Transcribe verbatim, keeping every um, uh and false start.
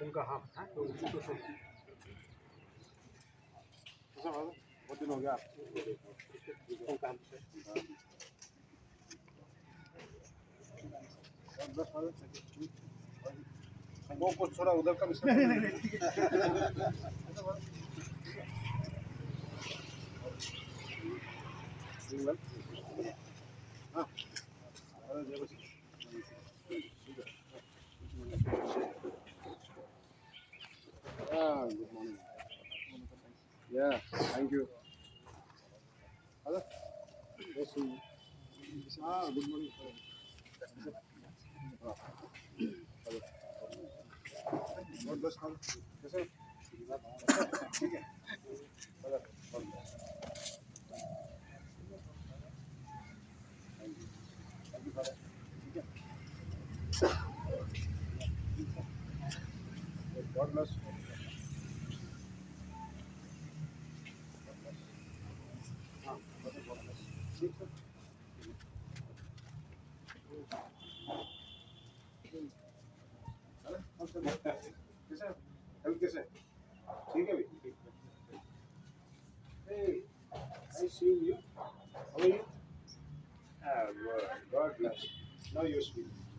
उनका, हाँ, हाँ, तो उसी को सुन। बहुत दिन हो गया आपको। वो कुछ थोड़ा उधर का भी नहीं, नहीं, नहीं, ठीक है। हाँ। Ah, good morning. Yeah, thank you. Hello? Yes, sir. Ah, good morning, sir. Hello. God bless, sir. Yes, sir. ठीक है। Hello. God bless. Thank you. Thank you, brother. ठीक है। God bless. हाँ, brother, God bless. ठीक, sir। अरे, हम सब कैसे हैं? हेल्थ कैसे है? ठीक है भाई। Hey, nice seeing you. How are you? Ah, good. God bless. Now you speak.